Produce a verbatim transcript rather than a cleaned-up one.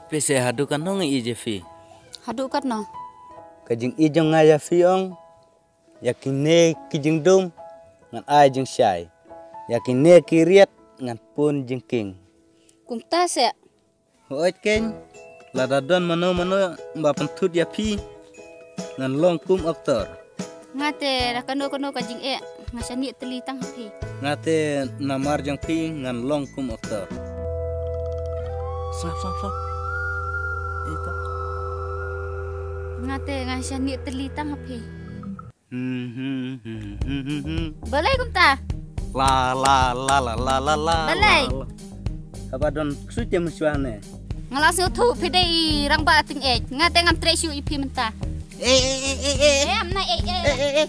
Phi seh haduh katno nga ïeit ïa phi? Haduh katno? Ka jingïeit jong nga ïa phi ong, ïa kine ki jingdum ngan ai jingshai, ïa kine ki riat ngan pun jingkieng. Kumta seh. Hooid keiñ, lada don mano mano ba pynthut ïa phi, ngan long kum aktor. Nga te da kano kano ka jingeh nga shaniah tylli tang ha phi. Nga te namar jong phi ngan long kum aktor. Sap sap sap. Ita. Nga te nga shaniah tylli tang ha phi. Balei kumta? La la la la la la la. Balei? Haba don ksuid te mynshwa ne. Nga la sngewthuh phi dei i rangbah tyngeh. Nga te ngam treh shuh ïa phi mynta. Eh eh eh eh eh. Em na eh eh. Eh eh eh.